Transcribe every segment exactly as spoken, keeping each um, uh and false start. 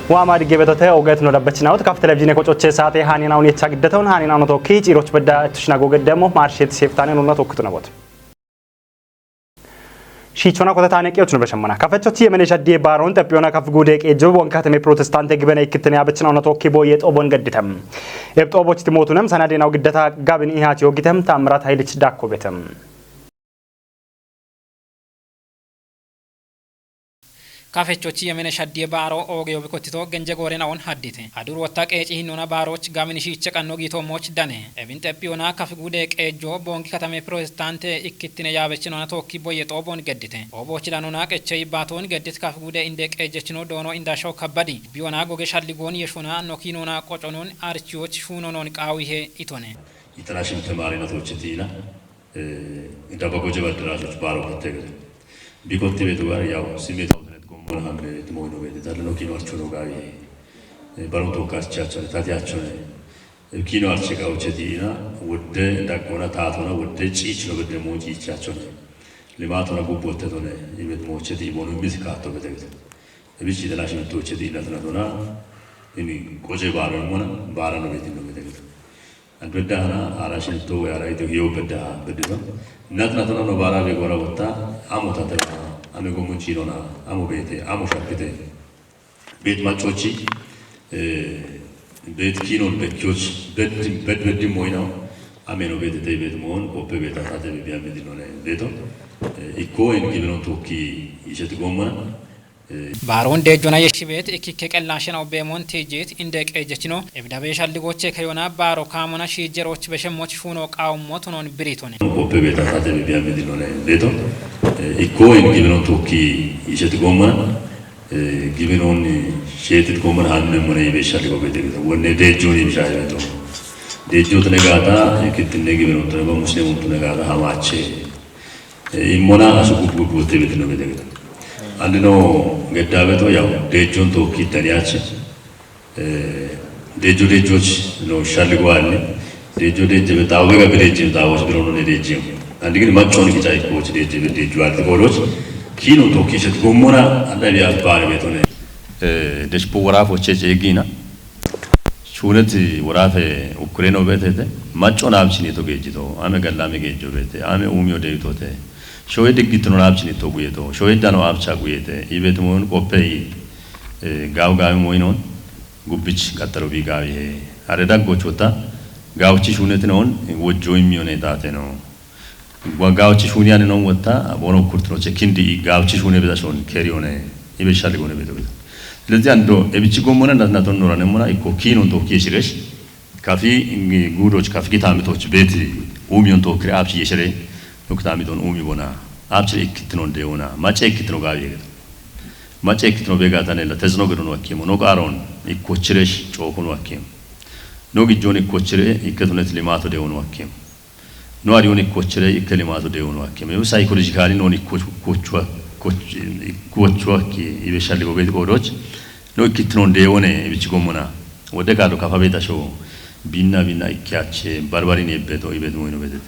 Waama dhigge betote ogeet no dabbachinawot kaf televizhiine kocoche saate haaninaun yecha giddetewon haaninaun tokki ciiroch bedda ettushina goge demmo maarsheet seeftaane nunna tokkitu nabot. Shiichona kota taane qeyoch no beshemmana. Kafechochi yemene shaddiye baaroon xepiyona kaf guude qeejjo bon katame protestante gibene ikkittine abechinauna tokki boye xoobon gedditem. Eb xooboch timootunem sanadeenaw giddeta gabin ihaach yoogitem Taammirat Haylich dakko betem. Kafechochi yemene shaddiye baaro oogeyo bikottito genje goorenaon haddite. Adur wotta qeeci hinnona baaroch gamin shiiche qanno giitoomoch dane. Ebin xepiyona kaf guude qeejjo boongi katame protestante ikkittine yaabechinona tokki boye xoobon geddite. Xoobooch danona qechey baatoon geddit kaf guude inde qeejjechino doono indasho kabbadi. Biyona goge shalligoon yeshona nokinona qoconon archiyoch shuunonon qaawihe itone. International ተማሪ ነቶች ቲና ደበጎ ጀበድራሾች ባሮ ከተገደ ቢኮት ቤቱ ጋር ያው ስሜት አውጥነት ጎሞን ሀም ትሞይ ነው ቤት ታለ ነው ኪኖ አርቾ ነው ጋር በሮቶ ካርቻቸው ታቲያቸው ኪኖ አርቼ ጋውቼ ዲና ወደ እንዳቆና ታቶና ወደ ጪች ነው በደሞ ጪቻቸው ነው ልማት ሆነ ጉቦተ ሆነ ይመት ሞቼ ዲቦኑ ሚስ ካቶ በተገደ እብሽ ይደላሽ ምቶቼ ዲና ተናቶና እኒ ቆጄ ባሮ ሆነ ባራ ነው ቤት ነው በተገደ Adbedda hana ara shinto we ara ito hiyo bedda bedda. Nat natona no bara be gora wotta amo tatela ame gomun chinona amo bete amo shapite. Bet machochi eh, bet kinon bet kyoch bet bet bet moina ame no bete te bet mon oppe beta tate be biya medinone beto. Eh, ikko en kibenon tokki ishet gomma. Baaroon deejjona yeshshibeet ikkikke qellaashshena obbeemoon tiijjiit inde qeejjechino ebidabee shalligochee kayona baaro kaamona shiijjeroch beshemmoch shuuno qaawummo tunoon biriitone. Oppe beeta saate bibiya midinone beeto ikko in gibinoon tokki ishet goomma gibinoon sheetit goomman haanne mone ibe shalligo beete gita wonne deejjoon ibishaa beeto deejjoot negaata kittinne gibinoon tone ba muslimuun tune gaata hamaache. Immona asu gubgub wotte betino bedegeta. Andino geddabeto yaw dejjon tokki daniyachi. Dejjo dejjoch no shalligo anni. Dejjo dejje be tawo ga dejje tawo biro no dejje. Andi gidi macconi kicha ikko dejje be dejjo alti kodoch. Kino tokki shet gommona anda bi abbare betone. Deshpo warafoche jegina. Shuuneti woraafe ukkureno beetete macco naabchinito geejjito ame gallame geejjo beete ame umiyo deewitote showe diggitino naabchinito guyeto showe dano abcha guyete ibetimoon qoppe i gaaw gaawi moyinon gubbich qattaro bi gaawi he are daggochota gaawchi shuunetinoon wojjo immiyone taateno. Gua gauchi shuni ani non wotta bono kurtino che kindi i gauchi shuni bida shon keri one ibe shalli gone bida bida. Lezi ando ebichi gomona na na ton nora nemona iko kinon to kieshiresh. Kafi ngi gudoch kafi kitami toch beti umion to kre apchi yeshere. Nuktami ton umi bona apchi ikitino de ona mache ikitino gavi yegeta. Mache ikitino bega tanela tezno gedon wakimo no qaron iko chiresh chokun wakim. No gijjon iko chire iketunet limato de on wakim. No ariun ikkochire ikke limato deewun wakke me psychologically non ikkochwa ikkochwa ki ibe shalli gobet godoch no ikkitnon deewone ibichi gomona wode kado kafa beta sho binna binna ikkiache barbarin ebbeto ibet moyno betet.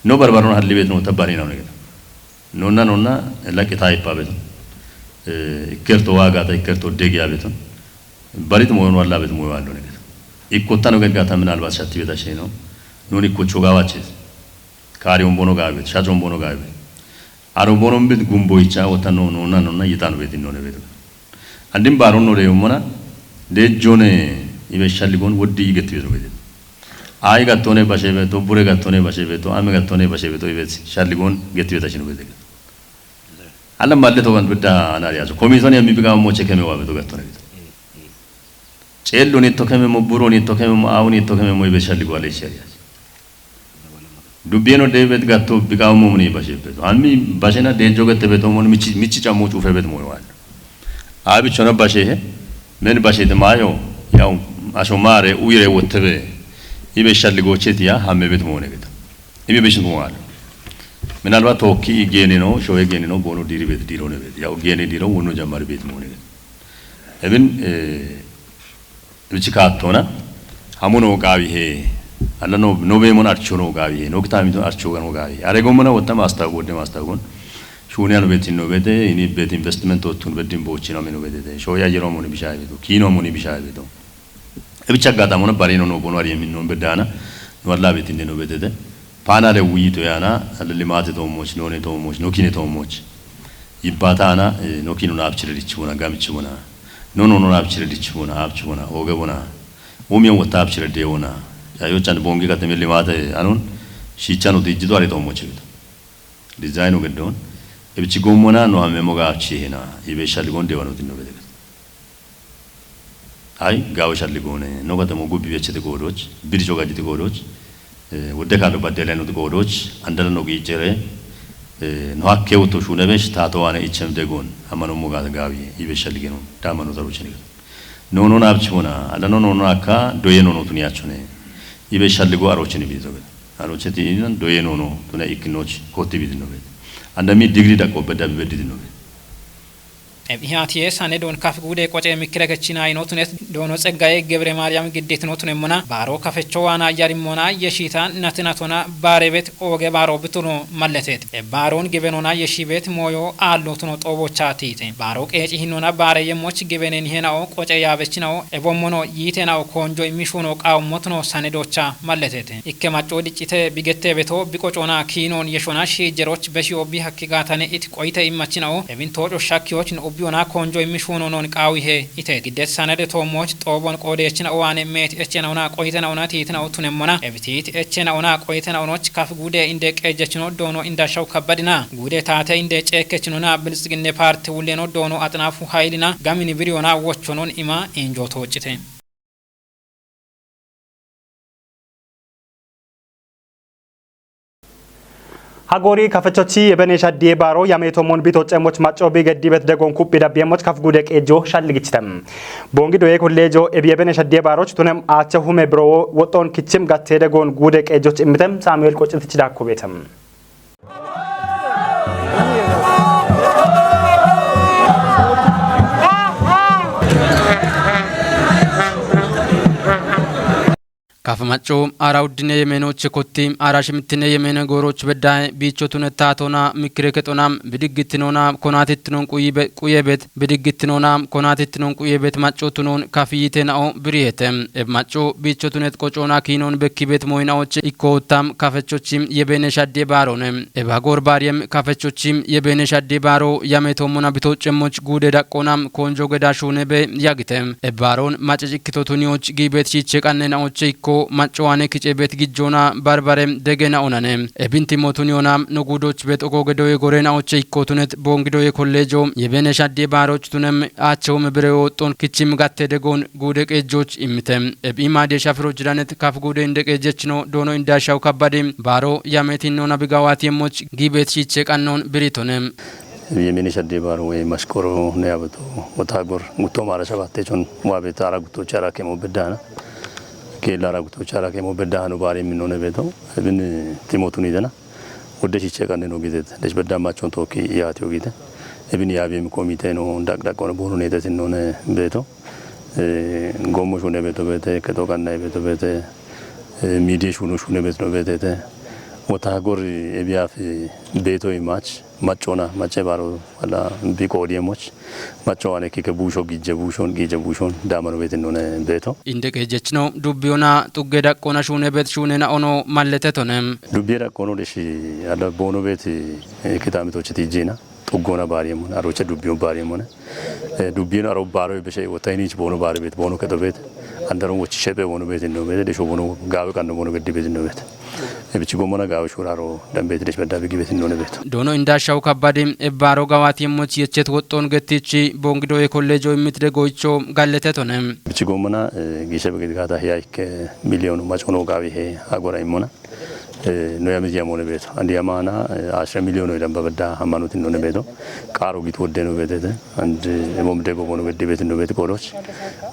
No barbaron halli bet no tabbari na negeta. Nonna nonna laqi taipa beto. Ikkerto waga ta ikkerto degya beto. Barit moyon walla bet moyo allo negeta. Ikkotano gedgata minalbat shatti beta sheno. Nuni kuchu gawaches. Kari umbono gabe, shacho umbono gabe. Aro bono mbit gumbo icha wata no no na no na yitan beti no ne betu. Andim baro no de umona de jone ibe shalligon woddi iget betu betu. Ai gattone bashe betu, bure gattone bashe betu, ame gattone bashe betu ibe shalligon get beta shinu betu. Alla malle to gan bidda anari aso. Komison yami biga mo chekeme wa betu gattone betu. Ceellu ni tokeme mo buro ni tokeme mo awu ni tokeme mo ibe shalli gwale shariya. Dubbiyeno debet gatto biqawo mo muni bashe beto. Ammi bashena dejo gette beto mon michi michi chamu chufe bet mo wal. Abi chona bashe he men bashe te mayo yaw asho mare uyire wottebe ibe shalli gocheti ya hamme bet mo ne geta. Ibe bishin mo wal. Minalba tokki gene no showe gene no bono diri bet diro ne bet yaw gene diro wono jamari bet mo ne geta. Ebin eh, bichi kaattona hamuno gaawi he alla no no be mon archo no gaawi he no kitami to archo gano gaawi are gomana wotta masta gode masta gon. Shuniya no betin no bete, ini bet investment otun bedin bochino ameno betete. Shoya yero moni bisha beto. Kino moni bisha beto. E bicha gata mona bari no no bono ari min no bedana. No alla betin no betete. Pana de wi to yana, alla limate to moch, no ne to moch, no kine to moch. Ibbata ana, eh, no kino na abchire dichuna, gamichuna. No no no na abchire dichuna, abchuna, oge bona. Umi wata abchire de ona. Ya yo chan bongi kateme limate anon. Shichano dijito ari to moch. Design o geddon. Ebichi gommona no hamme moga achi hena. Ibe shalli gon dewa no tinno bedega. Ai, gawo shalli gone. No gata mo gubbi bechete godoch. Bidi joga jiti godoch. Eh, wodde kado baddele no godoch. Andala no gi jere. Eh, no hakke wuto shune besh tato wane ichem degon. Amano moga gawi. Ibe shalli geno. Dama no taru cheniga. Nono na abchibona, ada nono na ka doye nono tuni achone. Ibe shalligo arochini bizo be. Arocheti inan doye nono tuna ikinoch koti bidino be. Anda mi digri da ko beda be didino be. Eb ihatiye sane don kaf gude qoce mikire kechina ino tunet dono Tseggaye Gebre Maryam giddit no tunemona baro kafecho wana yarimona yeshita natinatona barebet oge baro bituno malletet. E baron gibenona yeshibet moyo allotuno xobocha tite. Baro qeci hinona bare yemoch gibenen henao qoce yabechinao e bommono yitenao konjo imishuno qawmotuno sanedocha malletete. Ikke macco diccite bigette beto biqocona kinon yeshona shijeroch beshiyo bi hakki gatane it qoyite immachinao ebin toco shakkiyoch no ubbiyona konjo imishuno non qawihe ite. Giddet sanede tomoch xobon qodechinao wane met echenao na qoyitenao na titinao tunemmona ebitit echenao na qoyitenao noch kaf gude inde qejechino dono indashaw kabbadina. Gude tate inde cekechinona bilsginne parti wuleno dono atnafu haylina gamini biriyona wochonon ima injo tocite. Hagori kafechochi yebene shaddiye baro yameto mon bito cemoch macho bi geddibet degon kuppi dabbiyemoch kaf gude qejo shalligichitem. Bongi doye kollejo ebi yebene shaddiye baroch tunem ache hume bro woton kichim gatte degon gude qejoch immitem Samuel Qocitich dakko betem. Kaf macco ara uddine yemenoche kotti ara shimittine yemene goroch beddahe biichotune tatona mikkirekexona bidiggitinona konatittinon quyibe quyebet bidiggitinona konatittinon quyebet maccotunon kaf yite nao biriyete. Eb macco biichotunet qocona kinon bekkibet moyinaoche ikkowottam kafechochim yebene shadde baarone. Eba gor bariyem kafechochim yebene shadde baaro yameto mona bito cemmoch gude daqqona konjo geda shune be yagite. Ebbaron mace cikkito tuniyoch giibet shiiche qanne naoche ikko maccowane kice bet gijjona barbare dege naonane. Ebinti mo tuniyona no gudoch bet ogo gedoye gore naoche ikko tunet bongidoye kollejo yebene shadde baaroch tunem aachewome bire woxxon kichim gatte degon gude qeejjoch immite. Eb imade shafiro jidanet kaf gude inde qeejjechino doono inde ashaw kabbadi baaro yametinno nabigawaati yemmoch giibet shiiche qannon biritone. Yemene shadde baaro wey mashkoro ne yabeto wotagor gutto mara shabatte chon wabet ara gutto chara kemo beddana. Kela ara gutto chara kemo beddana no bare minno ne beto. Ebin timotuni dena. Wodde shiche kanne no gizet. Desh bedda machon toki yati ogite. Ebin yabi mi komite no dak dak kono bono ne tesin no ne beto. Eh, gomo shune beto bete, keto kanna beto bete. Eh, midi shunu shune beto no bete te. Wotagor ebiafi beto imach. Maccona, macce baro wala bi qodiyemoch. Macco ane kike busho gije bushon, gije bushon damano betin none beto. Inde qeejjechino dubbiyona xugge daqqona shuune bet shuunena ono malletetonem. Dubbiye daqqono deshi ada bono beti, eh, kitamitochi tijjina. Xuggona bariyemone, aroche dubbiyon bariyemone. Eh, dubbiyon aro baro beshe wotayinich bono bari bet, bono kedo bet. Andaro wochi shepe bono betin no bet, desho bono gawe kanno bono geddi betin no bet. Ebichi gomona gawe shuraro dambeti desh bedda bigi betin no ne bet. Doono inda shaw kabbadi ebbaro gawati yemmoch yechet woxxon gettichi bongido ye kollejo immitde goicho galletetonem. Ebichi gomona, eh, gishe begid gata hiya ikke miliyon macono gawe he agora immona. Eh, no yamit yamone bet. Andi yamana, eh, ashra miliyon oy damba bedda hamanut no ne beto. Qaro git wodde no betete. And, eh, emom dego bono geddi betin no bet kodoch.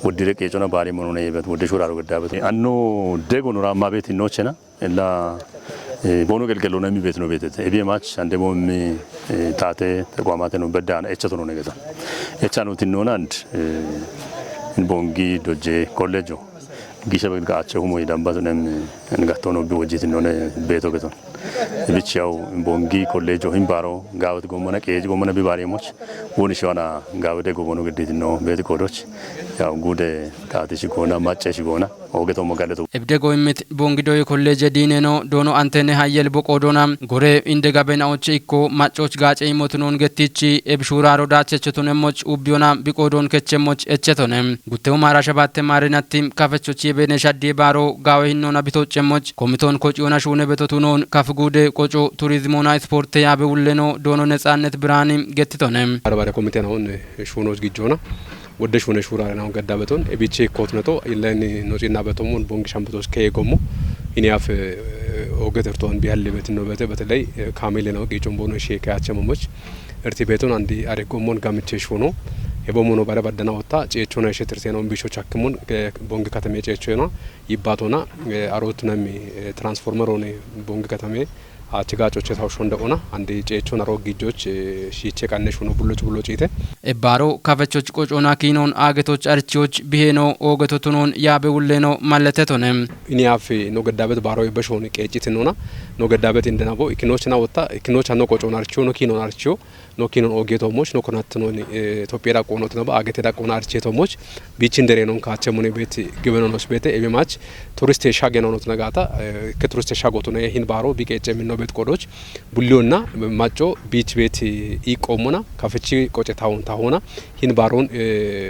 Woddire qecona bari mono ne bet, wodde shuraro gedda bet. Anno dego no ramma betin no chena. Ella, eh, bono gelgelo na mi bet no betete. Ebi mach ande bo mi, eh, tate, te kwamate no bedda na echa tono ne geta. Echa no tinno nand, eh, in bongi doje kollejo. Gisha be gache humo idamba to nem, en gatto no bi wajiti no ne beto geton. Bichi yaw bongi kollejo hin baro gawet gomana qeej gomana bi bare moch woni shwana gawede gobono gedit no beti kodoch yaw gude tati shigona macce shigona oge to magaleto. Ebde go immit bongi doye kolleje diineno doono antene hayyel boqo doona gore inde gabena oche ikko maccoch gaace imotunon gettichi ebshuuraro daachechotun emmoch ubbiyona biqoodon kechemmoch echetone. Guttehu maara shabatte maarinatti kafechochi yebene shaddi baaro gaawe hinnona bitochemmoch komiton kociyona shuune betotunon kafguude qoco turizimona isporte yaabe wulleno doono netsaannet biraani gettitone. Barbare komiten aሁን ሹኖች ግጆና ወደ ሹነ ሹራ ነው ገዳበቶን ኤቢቼ ኮትነቶ ኢለን ኖጪና በቶሞን ቦንግ ሻምበቶች ከየጎሞ ኢኒያፍ ኦገት እርቶን ቢያል ቤት ነው። በተ በተለይ ካሜሌ ነው ጌጮን ቦኖ ሼ ከያቸመሞች እርቲ ቤቶን አንዲ አሬጎሞን ጋምቼ ሹኖ የቦሞኖ ባለ ባደና ወጣ ጬቾና የሸትርቴ ነው ቢሾች አክሙን ቦንግ ከተሜ ጬቾና ይባቶና አሮቱነሚ ትራንስፎርመር ሆነ ቦንግ ከተሜ አችጋጮች የታውሾ እንደሆነ አንድ ጬቹን አሮ ጊጆች ሺቼ ቀነሽ ሆኖ ቡሎች ቡሎች ይተ ኤባሮ ከፈቾች ቆጮና ኪኖን አገቶች አርቺዎች ብሄኖ ኦገቶቱኖን ያበ ውሌኖ ማለተቶነ። ኢኒያፍ ኖ ገዳበት ባሮ የበሾን ቄጭት ኖና ኖ ገዳበት እንደናቦ ኢክኖችና ወጣ ኢክኖች አኖ ቆጮን አርቺዮ ኖ ኪኖን አርቺዮ ኖ ኪኖን ኦጌቶሞች ኖ ኮናትኖን ኢትዮጵያ ዳቆኖት ነባ አገቴ ዳቆና አርቼቶሞች ቢችን ደሬ ነው ካቸ ሙኔ ቤት ግበኖኖስ ቤት ኤቤማች ቱሪስት ሻገ ነው ኖት ነጋታ ከቱሪስት ሻጎቱ ነው ይህን ባሮ ቢቄጨ የሚነው ቤት ቆዶች ቡሊዮና ማጮ ቢች ቤት ኢቆሙና ከፍቺ ቆጨ ታውን ታሆና ሂን ባሮን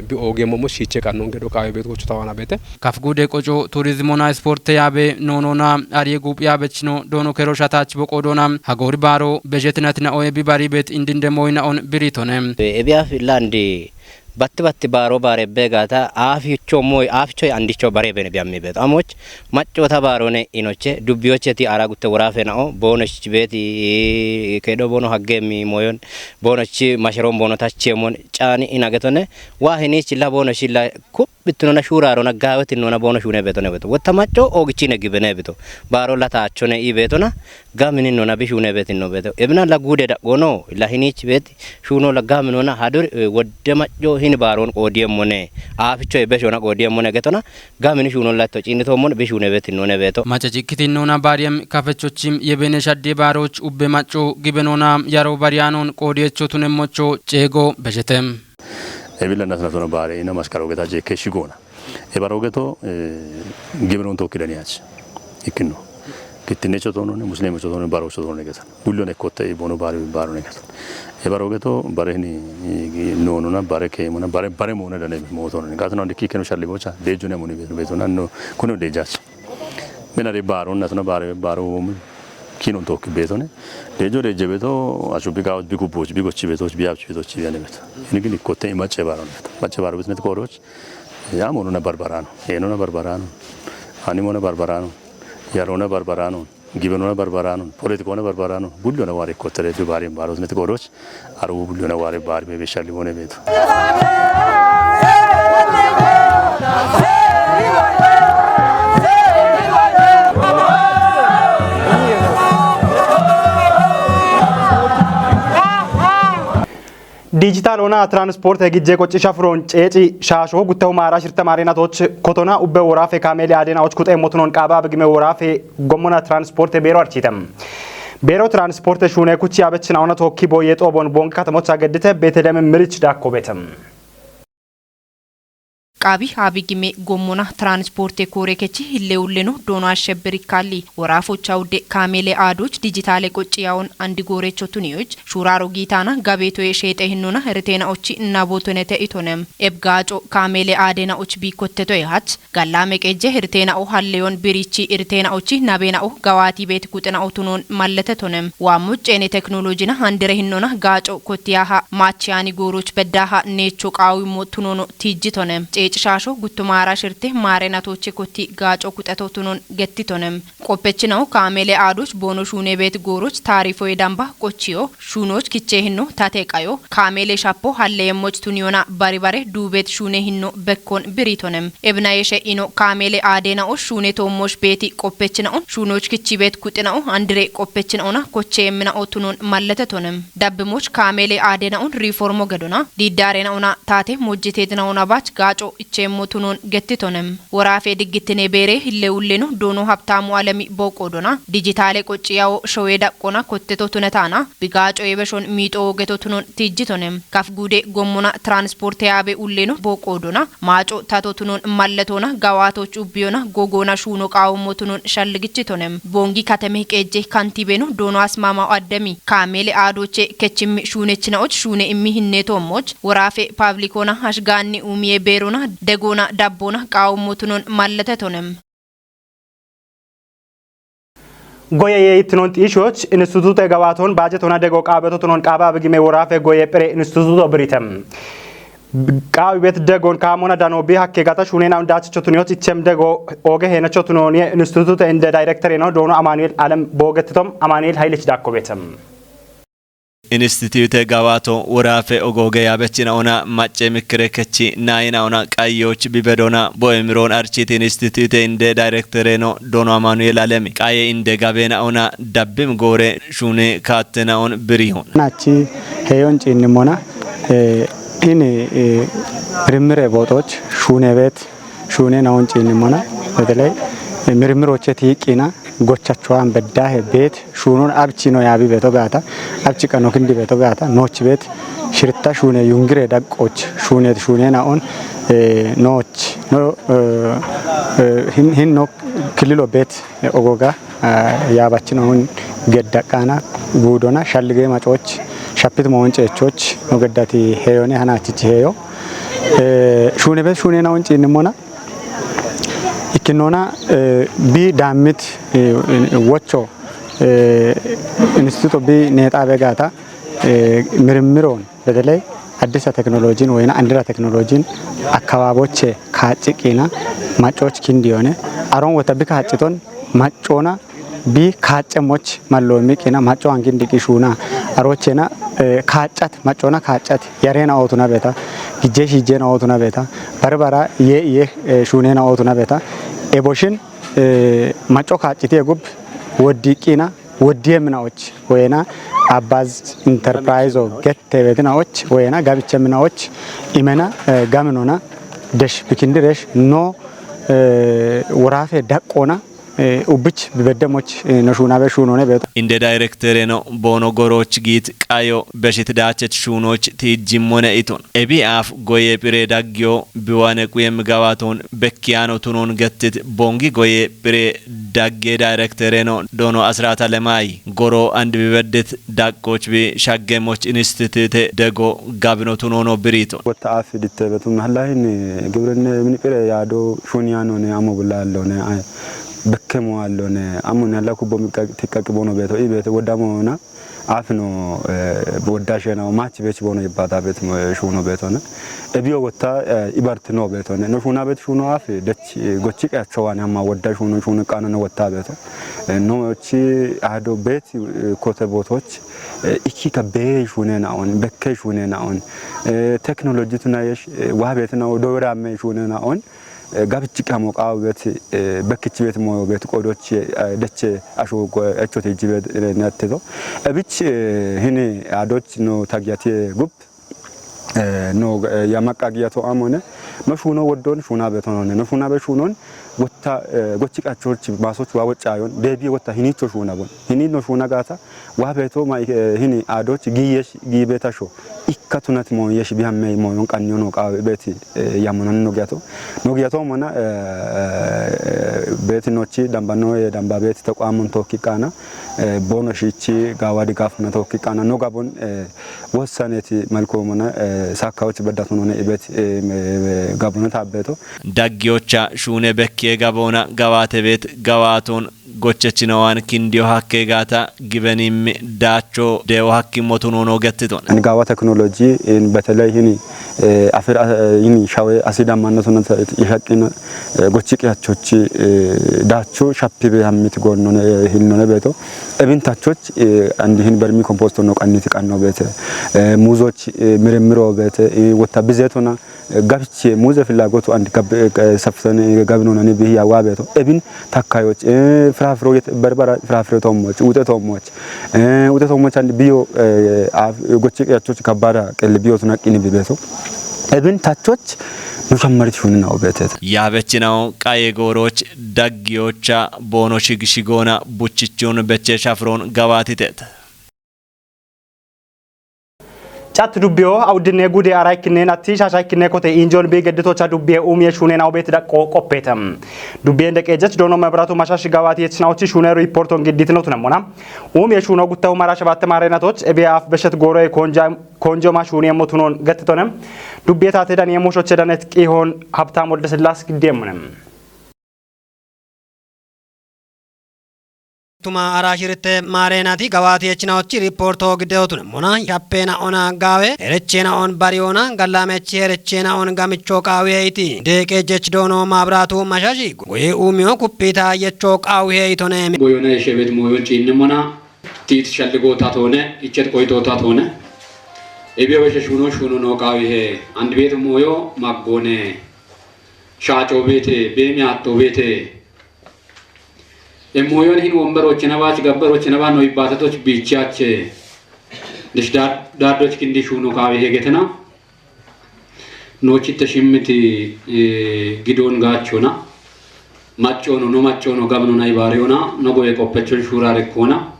ቢኦጌ ሞሞ ሺቼ ቃኖን ገዶ ቃቤ ቤት ጎቹ ታዋና ቤተ ከፍጉዴ ቆጮ ቱሪዝሞና ስፖርት ያቤ ኖኖና አርየ ጉብ ያበች ነው ዶኖ ከሮሻታች በቆዶና ሀጎሪ ባሮ በጀትነትና ኦየ ቢባሪ ቤት እንድንደሞይና ኦን ብሪቶነ። ኤቢያፍ ላንድ Batti batti baaro baare beegaata aaficho moy aaficho andicho bare bene biyamme beeto amoch maccoota baarone inoche dubbiyocheti ara gutte worafe nao boonoch beeti kedo boono haggemi moyon boonoch masharon boono tachemon caani inagetone wa hinichi la boonoch la kubbitnona shurarona gawetinona boono shune beetone beeto wotta macco ogichine gibene beeto baaro la taachone i beetona gamini nona bishune beetinno beeto ebina la gude daqono la hinichi beeti Shuno la gaminona hadur wodde macco hini baaron qoodiyemmone aaficho ebeshona qoodiyemmone getona gamini shuno latto ciinitommon bishune betinone beeto. Maca cikkitinona baariyem kafechochim yebene shadde baaroch ubbe macco gibenona yaro bariyanon qoodiyechotunemmocho ceego beshetem. Ebilla nasnatona baare ina maskaro geta jekke shigona. Ebaro geto gibenon tokki daniyach ikkino. Kittinecho tonone muslimecho tonone barocho tonone getan. Gullon ekkotte bono bari baro ne getan. Ebaro geto barehni nonona bare kemona bare bare mona dane motonone. Gatno dikki keno shalli bocha dejune muni beto beto nanno kuno dejach. Menare baro natona bare baro kinon tokki betone. Dejo deje beto achu biga bigu boch bigo chi beto biya chi beto chi biyane beto. Ini gini kotte imache baro ne. Mache baro betne koroch. Ya monona barbarano. Enona barbarano. Animona barbarano. Yarona barbarano. Gibenona barbarano. Politikona barbarano. Bullona ware kotte re bari baro ne koroch. Aru bullona ware bari be shalli bone beto. Diijitaal ona tiraanspoorte gijjee qocci shafuroon ceeci shaashoo guttahu maara shirta maareenatoch kotona ubbe woraafe kaameeli aadenaoch kuxe motunon qaaba begime woraafe gommona tiraanspoorte beero archiite. Beero tiraanspoorte shuune kuchi abechina ona tookki booye xoobon bonge katamocha geddite Beetelem mirich dakko beete. Qaabi habi gime gommona tiranspoorte koore kechi hille ulleno doono ashshebbir ikkalli. Woraafocha udde kaameele aadoch dijitaale qocci yaon andi goorecho tuniyoch shuuraro giitaana gabeetoye sheexe hinnona riteenaochi nabootonete itonem. Ebgaaco kaameele aadenaoch biikkottetoye hach gallaa meqeje riteenao halleyon birichi riteenaochi nabeenao gawaati beeti kuxinao tunon mallete tonem. Waammo ceene teknolojina handire hinnona gaaco kottiyaha maachiyaani gooroch beddaha neecho qaawimmo tunono tiijjitone. Ceeci shaasho gutto maara shirte maare natooche kotti gaaco kuxeto tunon gettitone. Qoppechinaho kaameele aadoch boono shuune beet gooroch taarifoye damba qochiyo shuunoch kichee hinno tate qayo kaameele shappo halleemmoch tuniyona baribare duubeet shuune hinno bekkon biriitone. Ebinayeshe ino kaameele aadeena'o shuune toommosh beeti qoppechina'on shuunoch kichibeet kuxina'o andire qoppechina'ona kocheemmina'o tunon malletetonem. Dabbimoch kaameele aadeena'on riiformo gedona diiddaarena'ona taate mojjeteetina'ona baach gaaco cheemmo tunoon gettitonem. Woraafe diggittine beere hille ulleno doono Habtaamu Alemi booqoodona. Dijitaale qocci yawo showee daqqona kotteto tunetaana. Bigaa coye beshon miixo oogeto tunoon tijjitonem. Kaf guude gommona transporte yaabe ulleno booqoodona. Maaco tato tunoon malletona gawaatoch ubbiyona gogoona shuuno qaawommo tunoon shalligichitonem. Boongi kateme qeejje kantiibeno doono Asmaamaw Addemi. Kaameele aadooche kechimmi shuunechinaoch shuune immi hinneetoommoch. Woraafe paablikona hashgaanni umiye beerona degona dabbona qaawummo tunon mallatetonem. Goye yee ittinon xiishoch institute gawaatoon baajetona dego qaabeto tunon qaaba abigime woraafe goye phire instituto biritem. Qaawi bet degon kaamona dano bi hakke gata shuunena undachicho tuniyot ichem dego ooge heenacho tunoniye institute inde directoreno doono Amanuel Alem boogetitom Amanuel Haylich dakko betem. Institute gawaato woraafe ogooge yaabechina ona macce mikkire kechi naayina ona qayyooch bibedona boemiroon architi institute inde directoreno doono Amanuel Alemi qaye inde gabeena ona dabbim goore shuune kaattena on birihon. Nachi heyon ciinnimona, eh, ini, eh, mirmire bootoch shuune beet shuune naon ciinnimona, beteley, eh, mirmiroche tiiqqina gochachowan beddahe beet shuunon abchi no yaabi beto gaata, abchi qano kindi beto gaata, nooch beet shirta shuune yungire daqqooch shuunet shuune naon, eh, nooch no, eh, eh, hin, hin no kililo beet, eh, ogoga, eh, yaabachin ahun gedda qaana guudona shallige macooch shappit moon ceechoch no geddati heyone hanaachichi heyo. Eh, shuune beet shuune naon ciinnimona, ikkinnoona, eh, bi daammit, eh, wocho, eh, instituto bi neexaabe gaata, eh, mirmiroon bedeley addisa teknolojiin woyna andira teknolojiin akkabaaboche kaacci qiina macooch kindi yoone aroon wota bi kaacciton macoona bi kaaccemoch mallo miqina maco angin diqi shuuna arochena, eh, kaaccat macoona kaaccat yarena ootuna beta gijje shiijjena ootuna beta barbara ye iye, eh, shuunena ootuna beta eboshin, eh, maco kaacciti egub woddiqina woddiye minaoch woyena abbaz enterprise o gette betina och woyena gabiche mina och imena, eh, gaminona desh bikindiresh no, eh, worafe daqqona, eh, ubbich bibeddemoch, eh, no shuunabe shuunone beto. Inde directoreno boono goroch giit qayo beshit daachech shuunoch tiijjimmone iton. Ebi aaf goye phire daggiyo biwane quyem gawaaton bekkiyaano tunon gettit boongi goye phire dagge directoreno doono Asraata Lemaayi goro and bibeddit daqqooch bi shaggemoch institute dego gabino tunono biriito. Wotta aaf ditte betum hallahin gibrinne min phire yaado shuniyanone amo bulla allone, ay, bekkemo allone, amone halla kubbo miqqa-, tiqqaqi bono beto, i beto wodamona. Afino, eh, wodda shena machi bech bono ibada bet mo, eh, shuno betone. Ebiyo wotta, eh, ibartino betone. No shuna bet shuno afi dech, eh, gochi qeacho wani amma wodda shuno, shuno qano no wotta beto. Eh, no chi ado bet, eh, kote botoch, eh, ikita be shune na on, bekke shune na on. Eh, technology tuna yesh, eh, wa bet na do ramme shune na on. Eh, gabich qamo qawo bet, eh, bekkich bet moyo bet qodoch, eh, deche asho go echo teji bet, eh, natteto. Ebich, eh, hini adoch no tagiyati gub, eh, no, eh, yamaqqa giyato amone. No shuno woddon shuna betonone. No shuna be shunon wotta, eh, gochi qachoch masoch wa wocayon. Debi wotta hinicho shuna bon. Hini no shuna gata. Wa beto ma, eh, hini adoch giyesh gi betasho. Ikka tunat mo yesh bi hamme mo yon qanyo no qawo bet, eh, yamonan no giyato. No giyato mona, eh, eh, bet nochi damba no, eh, damba bet taqwamun tokki qana, eh, bono shichi gawa digaf na tokki qana no gabon, eh, wossaneti malko mona, eh, sakkawoch beddatunone ibet, eh, me-, me-, gabona tabbeto. Daggiyocha shune bekke gabona gawate bet gawaton gochechinowan kindiyo hakke gata gibenim daacho dewo hakkimmo tunono gettiton. Ani gawa teknoloji in beteley hini, eh, afir, eh, hini shawe asi dammanno tunata ishaqin, eh, gochi qiyachochi, eh, daacho shappi be hammit gonnone, eh, hilnone beto. Ebin tachoch, eh, andi hin bermi komposto no qanniti qanno bete. Eh, muzoch, eh, mirmiro bete, eh, wotta bizetona, eh, gabiche muze filagotu and gab-, eh, safsane gabinona ni bihi yawa beto. Ebin takkayoch, eh, frafro yet-, berbera frafro tomoch, ute tomoch. Eh, ute tomoch and biyo, eh, af-, gochi qiyachoch kabada qel biyo tunaqini bibeto. Ebin tachoch nu shammarit shunina obetete. Yabechinaw qaye goroch daggiyocha bono shigshigona buchichun beche shafron gabatitete. Chat dubbiyo awdinne gude ara ikkinne natti shasha ikkinne kote injon bi gedditocha dubbiye umiye shunena obet daqqo qoppete. Dubbiye ndeqejech dono mebratu mashash gabati yechnawochi shune riporton gidditino tunemona. Umiye shuno guttahu mara shabatte mare natoch ebiya af beshet goroye konja konjoma shuni emmo tunon gattitone. Dubbiye tate dani emmo shoche danet qihon Habtam Wolde Sillas giddemune. Tuma ara shirte mare nati gawati echnawochi riporto giddeotune mona. Shappena ona gawe erechena on bariona gallame cherechena on gamicho qawi eiti. Deqejech dono mabratu mashashi goye umiyo kuppita yecho qawi eitone. Goyona yeshebet moyon cinne mona. Tit shalligo tatone, ichet qoyto tatone. Ebiyo beshe shuno shuno no qawi he. And bet moyo maggone. Shaco bete, bemi atto bete. E moyon hin womberochena bach gabberochena ba no ibatatoch bichache. Dish dad dadoch kindi shuno qawi he getena. Nochitte shimmiti, eh, gidon gachona. Maccono, no maccono, gabnona, ibariyona, no goye qoppechon shurare kona.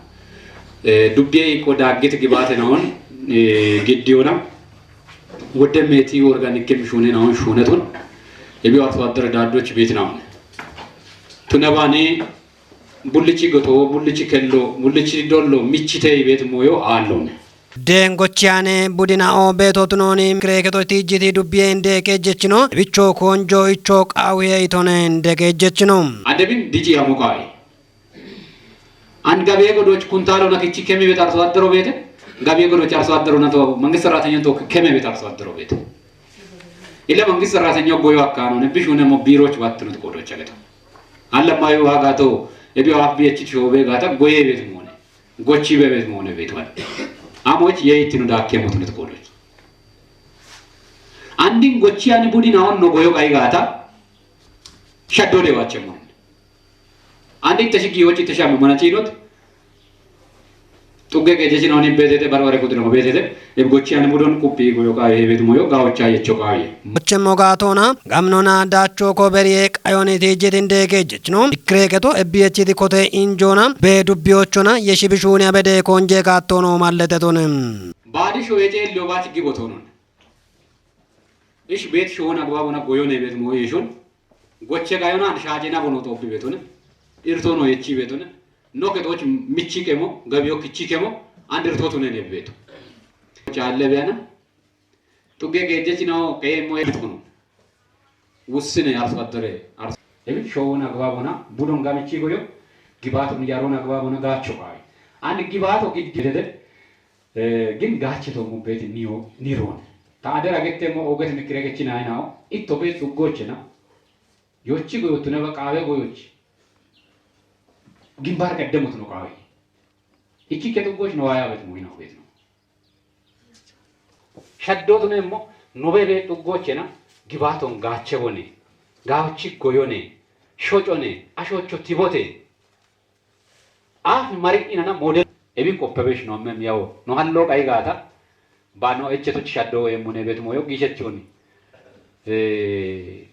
Eh, dubbiye iko daggit gibate naon, eh, giddiyona. Wodde meti organic kem shune naon shunetun. Ebi arso addere daddoch bit naon. Tunabani bullichi goto, bullichi kello, bullichi dollo, michite ibet moyo allone. Dengochiyane budina o beto tunoni kreketo tijjiti dubbiye nde kejjechino, bicho konjo icho qawiye itone nde kejjechino. Adebin dici yamu qawi. An gabiye godoch kuntalo na kichi kemi bet arso addero bete, gabiye godoch arso addero na to, mangist saratenya to kemi bet arso addero bete. Ila mangist saratenya goyo akkano, ne bishune mo biroch battunut godoch ageta. Alla mayo waga to, ebi waf biye chicho be gata goye bet mone. Gochi be bet mone bet wan. Amoch ye itinu da kemo tunut godoch. Andin gochi ani budina on no goyo gai gata, shaddo de wache mone. Andi tashigi yochi tashami mana chinot. Tugge ke jechi noni betete barware kudino betete. Eb gochi ani mudon kupi goyo ka hebet moyo gaocha yecho kaye. Moche mogatona, gamnona dacho ko berie qayoni tijitinde ke jechno. Ikreketo ebiyechiti kote injona, be dubbiyochona, yeshibishuni abede konje gatono malletetonem. Badi shoyete lobach gibotonon. Ish bet shona gwa bona goyone bet moyo yeshon. Goche gayona and shaje na bono to bi betone. Irto no yechi betone. No ke doch michi kemo, gabiyo kichi kemo, and irto tune ne beto. Challe bena. Tugge geje chino ke mo e kono. Wussine arso addore. Arso. Ebi showona gwa bona, budon gamichi goyo. Gibato mi yarona gwa bona gacho kai. And gibato gidde. Eh, gin gache to mo beti niyo, niron. Ta adera gette mo oget mi kirege china ina o. Itto be su gochena. Yochi goyotune ba qawe goyochi. Gimbar qeddemotuno qawe. Ichi ke tu goch no aya bet mo ina bet no. Shaddo tune mo no be be tu gochena. Gibaton gache bone. Gachi goyone. Shochone. Ashocho tibote. Af mari inana model ebi koppebesh no mem yawo. No hallo qaygata. Ba no ecchetu shaddo emune bet moyo gishechoni. Eh,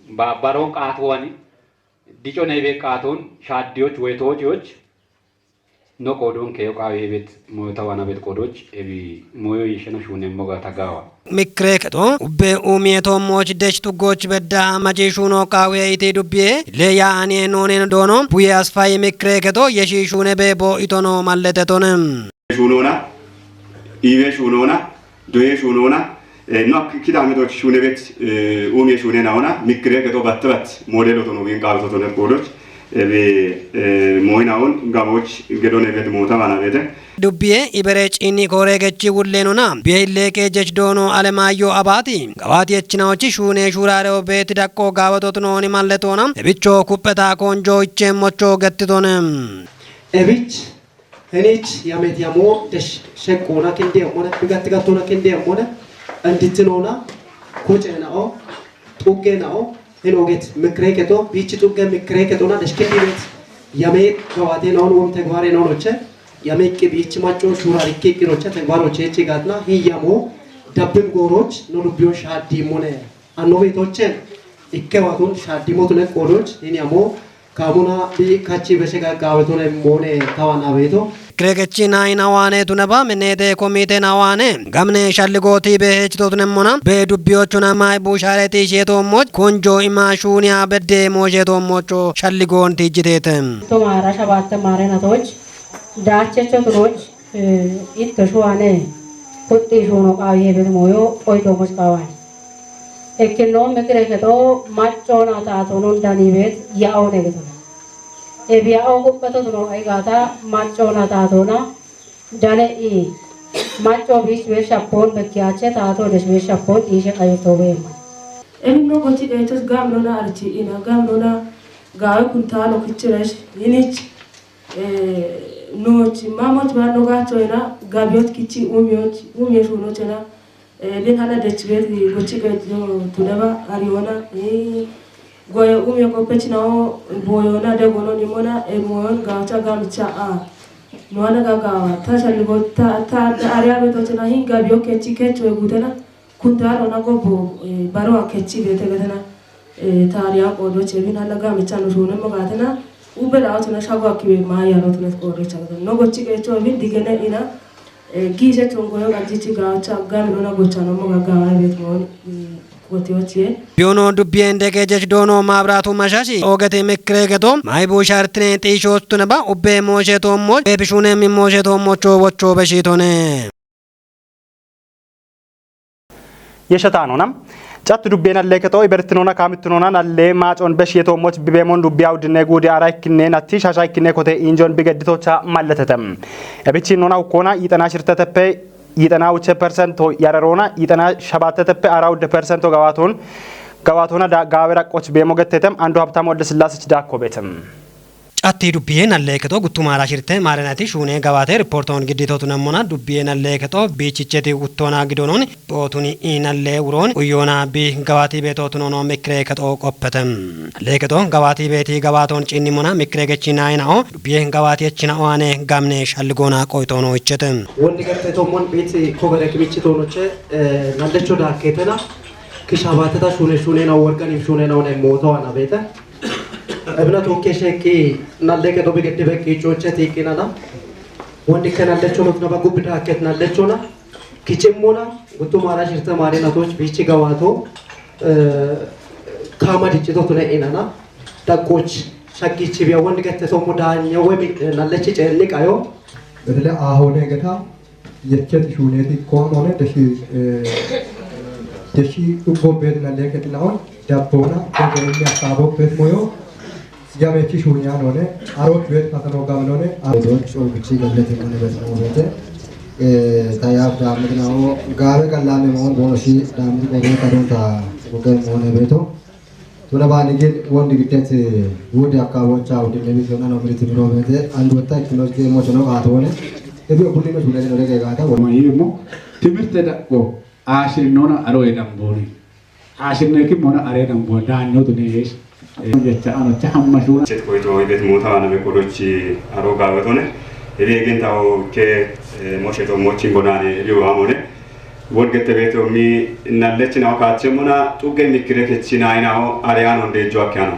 ba baron qatwani. Dico ne be qaton shaddiyoch wetoch yoch. No qodon keyo qawe bet moyo tawana bet qodoch ebi moyo yishena shunen moga tagawa. Mikreketo ubbe umieto moch deshtu goch bedda maji shuno qawe iti dubbiye le ya ani nonen dono buye asfai mikreketo yeshi shune be bo itono malletetonem. Shunona, iwe shunona, doye shunona, eh, no kidame doch shune bet, eh, umie shune naona, mikreketo batbat modelo tono bin qawe tono qodoch. Ebe, eh, moynaun gaboch gedon ebet mota bana bete. Dubbiye ibere cini kore gechi wullenona. Biye illeke jech dono alemayo abati. Gabati echinaochi shune shurare obeti dakko gabatot noni malletona. Ebicho kuppeta konjo iche mocho gettitone. Ebich, henich, yamet yamo, desh, shekona kende yamona, bigat gatona kende yamona. Anditinona, koche nao, tugge nao, Henoget mikreketo, bichi tugge mikreketona deshkebibet. Yame gawate non wom tegbare non oche. Yame ke bichi macho shura rikke kiroche tegbaro cheche gatna. Hi yamo. Dabbim gooroch no lubbiyon shaaddiimmone. Anno beetoochen ikke waatun shaaddiimmotu ne qoodoch ini amo kaamuna bi kachi beshe gaggaawetu ne moone kawana beeto. Kiregechi naina wane tunaba menete komite na wane gamne shalligo tibe hechito tunemmona be dubbiyochuna mai bushare ti sheto moch konjo ima shunia bedde mojeto mocho shalligon tijjitete. Tomara shabatte mare natoch dachecho tunoch itto shuane kutti shuno qawi hebet moyo oito mos qawan. Ekkinno mikire keto maccona taatonon dani bet ya'one getona. Ebiya o kuppeto tuno aigata maccona taatona dane i macco bis be shappon bekkiyache taato des be shappon ishe qayoto be. Eminno gochi etos gamnona archi ina gamnona gawe kuntalo kichires inich. Nooch mamoch baanno gaachoyna gabiyoch kichi umiyoch umye shuunochena. Bin hana dechibet gochi gejjo tuneba ariyona. Goye umye koppechnao boyona degono nimona emoyon gaacha gamicha a noana gagawa ta shalligo ta ta ariya betochena hin gabiyo kechi kecho egutena. Kuntaalo na gobbo barowa kechi beete getena. Taariya qoodoche bin hana gamicha no shuunemmo gaatena. Ubbe daawotena shago akkibe maayanotunet qoodocha getena no gochi qeecho bin digene ina. Giise chongoyo ganjichi gaacha gamino na gochano mo gagawa bet moon. Gotiyochiye. Biyono dubbiyen dege jesh doono maabraatu mashashi oogeti mikire geto maybu shartine xiishoostuneba ubbe mooshe toommoch bebishuunemmi mooshe toommocho wocho beshitone. Yeshataanona. Cattu dubbeen allee kexoo ibertinoona kaamittinoona nallee maacoon beshi yetoommoch bibeemoon dubbiyaa uddinee guudi aara ikkinnee natti shasha ikkinnee kotee injoon bigedditocha malletete. Ebichiinnoona ukkoona yixanaa shirteteppe yixanaa uche persento yararoona yixanaa shabaatteteppe aara udde persento gawaatoon gawaatoona gaawe raqqoch beemo getteete. Andu Habtaam Wolde Sillaasech daakko beete. Catti dubbiye nalleeketo guttumaara shirte maarenati shuune gawaate riportoon gidditootunammona dubbiye nalleeketo biichicheti uttoona gidonoon bootuni iinalle uroon uyyoona bi gawaati beetootunono mikkireeketo qoppete. Nalleeketo gawaati beeti gawaatoon ciinnimona mikkireegechi naayinao dubbiye gawaatiyechina owaane gamne shalligoona qoyitoono ichete. Wonni gattetommon biit kobere kimichitoonoche nallecho daakkeetena kishabaateta shuune shuunena worganiif shuunena one mootowana beete. Ebina tuukke sheekki nalleeke dobi geddibe qiichooche tiiqqinana. Wondikke nallecho lotnaba gubbi daakket nallechona kichimmona guttu maara shirte maari natoch biichi gawaato kaama diccito tune inana. Daqqooch shaggichi biya wondi gette tommo daanye woy nallechi ceenni qayo. Betele ahoone geta yecheti shuuneti koon one deshi deshi dhuggo beet nalleeketi naon dabboona dege inni assaabo beet moyo yamechi shuuniyaan one arooch beet kasano gaminone arodoch oogichi galleti mone beet moobete. Tayaaf daamit nao gaabe gallaame moon boonoshi daamit qoodee kadonta gogen moone beeto. Tuna baanigin wondi giddet wudi akka woncha wudinne bisona no miriti biro beete andu wetta ikkino jeemo sono qaatone. Ebi obulino shulene no dege gaata won. Mayimo timirte da'o aashirinona aro edambooni. Aashirineki mona are edambooni daanyotu neesh. Jecha ano cha hamma shuna. Chet koyto ibet mota wana me kodochi aro gaawetone. Ebi egen tawo ke mosheto mochin bonane ebi waamone. Wodgette beete ummi nallechinaho kaachemmona xugge mikkire kechinayinaho areyanon deejjo akkeyano.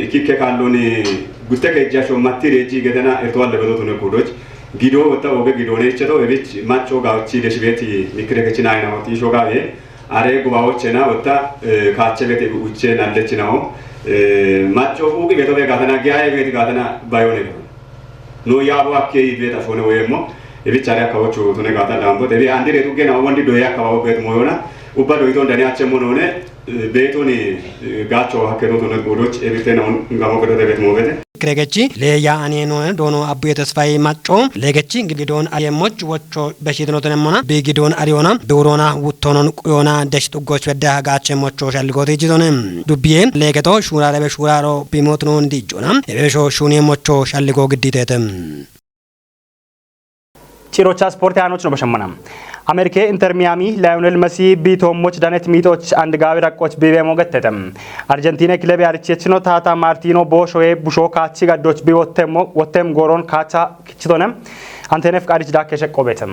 Ikikke kaalloni gutte kejjasho matti reejji getena irtowalle bedotune kuudoch. Gido wotta oge gidone icheto ebich macco gawchi deshibeti mikkire kechinayinaho tiisho gawe are gubawochena wotta kaache bete uche nallechinaho. Macco ugi betobe gatena giyaye beti gatena bayone. No yaabo akke idweta shone woyemmo. Ebichare akkawocho tone gata dambo. Ebi andire tu gena wondi doye akkawo bet moyona. Ubba doyton dani achemmo none. Betoni gacho hakke do tone godoch ebitena on ngamo godo debet mobete. Kregechi le ya ani no dono abuye tesfai macho legechi gidon ayemoch wocho beshitno tone mona bi gidon ariona durona wuttonon quyona desh tuggoch bedda gache mocho shalligoti jitone. Dubbiye legeto shurare be shuraro bimotno ndi jona ebesho shuniye mocho shalligo gidditete. Cirocha sporti hanoch no bashammana. Amerike Inter Miami Lionel Messi bitoommoch danet miitoch and gaawi raqqoch bibeemo gettete. Argentine kilebe arichechino taata Martino Boshoye busho kaachi gaddoch bi wottemmo wottem gooron kaacha kichitone. Antenef qaadich daakke sheqqo beete.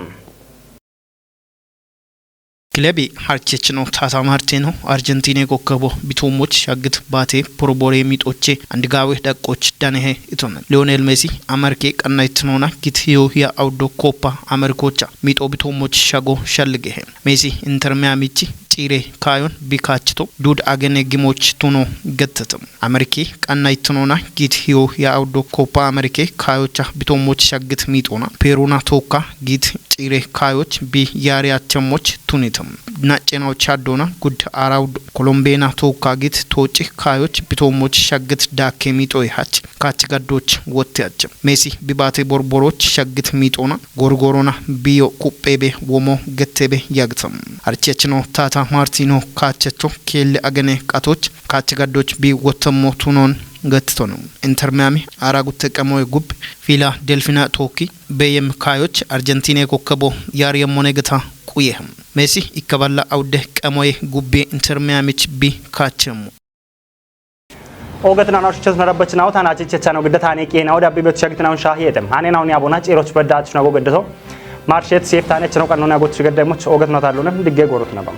Kilebi harchechino tata Martino Argentine kokkebo bitoommoch shaggit baate porobore miixoche andigaawe dhaqqoch danehe iton. Lionel Messi Amerke qanna ittinona git hiyo hiya awdo Koppa Amerkocha miixo bitoommoch shago shalligehe. Messi Inter Miamichi ciire kaayon bikaachito dud agene gimoch tuno gettetem. Amerke qanna ittinona git hiyo hiya awdo Koppa Amerke kaayocha bitoommoch shaggit miixona. Peruna tookka git ciire kaayoch bi yaari achemmoch tunitem. Naccena ochadona gud arawd Kolombena tookka git tooci kaayoch bitoommoch shaggit daakke miixoy hach kaach gaddoch wotte hach. Messi bibaate borboroch shaggit miixona gorgorona biyo kuppebe womo gettebe yagtam. Harchechino tata Martino kaachecho keelle agene qatoch kaach gaddoch bi wottemmo tunon gettitono. Inter Miami ara gutte qemoy gub Philadelphia tookki beyem kaayoch Argentine kokkebo yaari yemmone geta quyehem. Messi ikkaballa awde qemoy gubbi Inter Miamich bi kaachemmo. Oget nana shuchas narabach nau tana chichechano gidda tane ke nau dabbi bet shagit nau shahiyetem. Hane nau ni abona chiroch bedda chnago geddo. Marshet sef tane chno kanno na goch gedde much oget nau talone digge gorot nabam.